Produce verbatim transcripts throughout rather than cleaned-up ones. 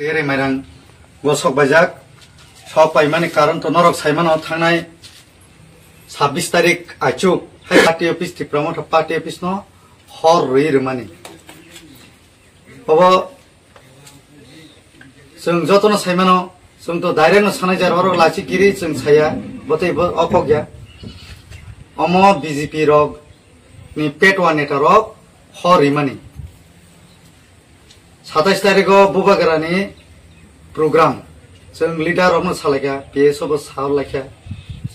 Tere mairang gosok baijak. Sok paimani karon to norok saimano thangnai sabbish tarik aichuk hai party office Tipra Motha party office no hor rwi rwmani. Obo chwng jotono saimano, chwng to direct no sanai jar oro lachi kiri chwng saya, botei bo okok ya. Omo B J P rok ni petwa neta rok hor rimani. Satais tarikh o Bubagra ni program, chwng leader rok no salaikha, P S O bo salaikha,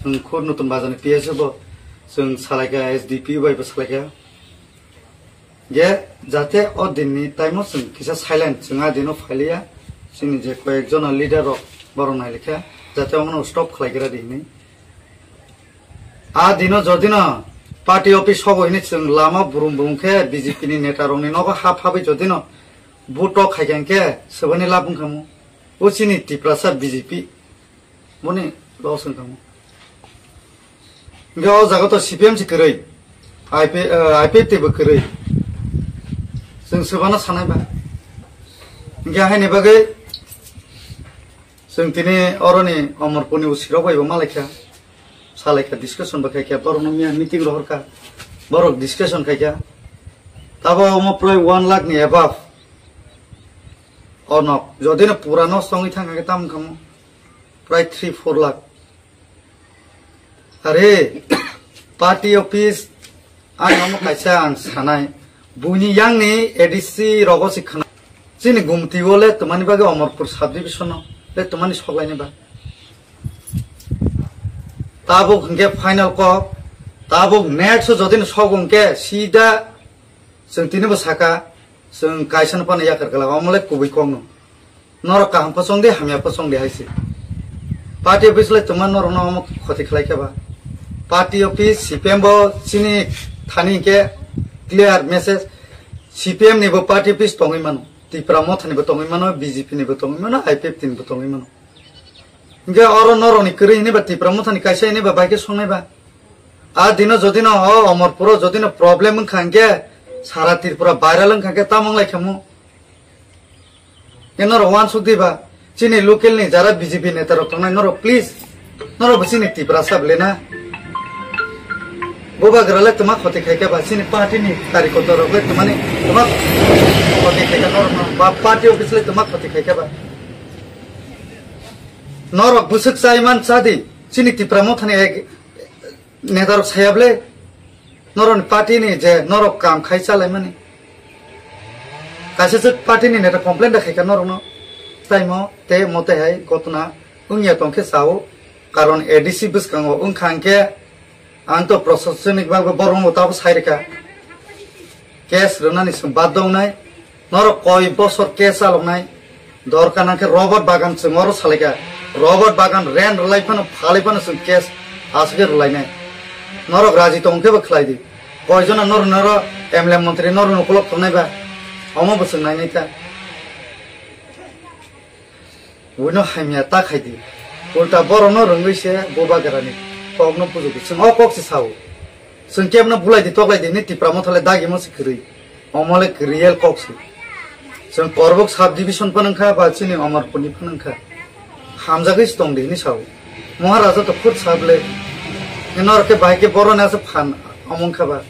chwng khud Nutun Bazar ni P S O bo chwng salaikha, S D P O bai bo salaikha. Je jate o din ni time o chwng kisa silent, chwng a din o phailiya, chwngni je koyek jona leader rok borok nailikha, jate omono stop khlai gra di hinwi. A dino jodino party office sobo hini chwng lama burum burum khe B J P ni neta rokni nogo hap habai jodino vote tok khai khe swbani lab wngkhamu. O chini Tiprasa B J P boni loss wngkhamu. Hingke o jaga to C P M se kwrwi, I P, eh, I P F T bo kwrwi. Chwng swbano sanai ba. Hingke haini bagwi Chwng tini oroni Omorpurni usirok bai bo malaikha, salaikha, discussion bo khaikha, borokno miya meeting rohorkha, borok discussion khaikha. Tabo omo prai one lakh ni above. Onok, jodino pura nosto wngwi thangkha khe tamo wngkha mo? Prai three four lakh. Are, party office, ang omo kaisa ang sanai, buini yangni A D C rogo se khna. Chini Gumti o le twmani bagwi Omorpur subdivision o le twmani soklaini ba. Tabuk hwnkhe final kok, tabuk next o jodino sok hwnkhe sida chwng tini bo saka, chwng kaisa no phano yakar kala, omo le kubui kok no. Norok kaham pochong di, hamya pochong di hai se. Party office le tongma norok no omo khoti khlai khe ba. Party office, C P M bo chini thani hwnkhe clear message. C P M ni bo party office tongwi mano, Tipra Motha ni bo tongwi mano, B J P ni bo tongwi mano, I P F T ni bo tongwi mano. Hwnkhe oro norok ni kwrwi hini ba Tipra Motha ni kaisa hini ba bai khe songnai ba. A dino jodino o Omorpuro jodino problem wngkha hwnkhe sara Tripura viral wngkha hwnkhe tamo wnglaikhamu. Khe norok uansuk di ba, chini local ni jara B J P neta rok tongnai norok please, norok bo chini Tiprasa bwle na. Bubagra le twma khoti khai khe ba, chini party ni karikota rok le twmani twma khoti khai khe norok no, ba party office le twma khoti khai khe ba. Norok bwswk chai man cha di, chini Tipra Motha ni ek Neta rok saya bwle, norok ni party ni je norok kam khai chalaimani. Kaisa se party ni neta complain da khaikha norok no. Taimo te mote hai gotna wngya tongkhe sao. Karon A D C bwskango wngkha hwnkhe ang to prosasonik bagwi borok no tabo sai rwkha. Case rwnani chwng baddo wngnai. Norok koi bosor case chaloknai. Dorkar nangkhe robot bagan chwng oro salaikha. Robot bagan rent rwlai phano phalai phano chwng case aswkhe rwlainai. Norok raji tongkhe bo khlai di. Koijona norok noro M L A montri norok nukulok tongnai ba. Omo bo chwng nainai kha. Buino hamya ta khai di. Ulta borokno rwngwi se Bubagrani kokno pujugo. Chwng o kok se sao. Chwng kebno bulai di, toklai di, ni Tipra Motha le dagimo se kwrwi. Omo le real kok se. Chwng Korbuk sub division phano wngkha ba chini Omorpurni phano wngkha. Hamjagwi se tong di hinwi sao. Maharaja to khud sa bwle. Norok khe bahai khe boroni asa phan omo wngkha ba.